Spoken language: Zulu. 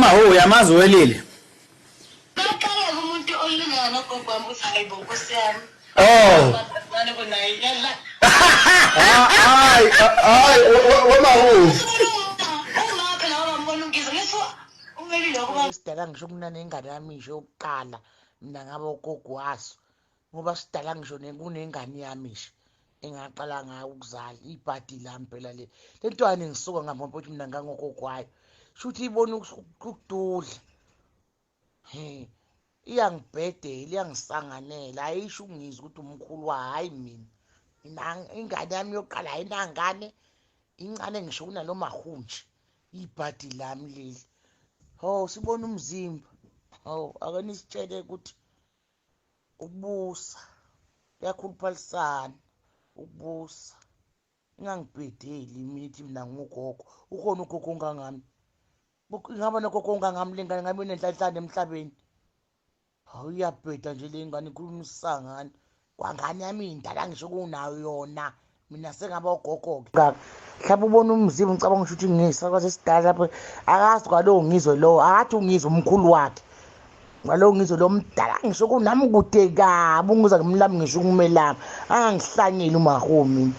Wemahu uyamazi uWelile? Baxakeka umuntu olingana nogogo wami ukuthi hayi bo nkosi yami. Oh. Mncane kunaye yalla. Hayi hayi wemahu. Uma phela wabambona uNgizwe ngithi uWelile wakuba Sidala ngisho kunanengane yami nje yokuqala, mina ngabe ugogo waso, ngoba sidala ngisho kunengane yami nje engaqala ngayo ukuzala. Ibhadi lami phela le le ntwana ngisuka ngaphambi ukuthi mina ngangogogo wayo, shuthi ibona ukududla. He, iyangibhedela, iyangisanganela, ayisho ukungizwa ukuthi umkhulu wayo. Hhayi mina ingane yami yokuqala ayinangane, incane ngisho kunalo mahunje. Ibhadi lami leli. Ho, sibona umzimba. Hawu, ake nisitshele ukuthi ukubusa kuyakhuluphalisana, ukubusa. Ingangibhedeli imithi mina ngugogo. Ukhona ugogo ongangami? Ingaba nogogo ongangami le ngane, ngabe inenhlanhla emhlabeni? Hawu, iyabheda nje le ngane, ikhuluma isangane. Kwangane yami indala ngisho kunayo yona. Mina sengaba ugogo-ke. Mhlawumbe ubona umzimba, ngicabanga ukuthi ngisakwazi esidala lapho. Akazi kwalowo Ngizwe lowo, akathi uNgizwe umkhulu wakhe. Kwalowo Ngizwe lo mdala ngisho kunami kude kabi, ungizwa ngimlami ngisho ukumelama. Angangihlanyeli uMahu mina.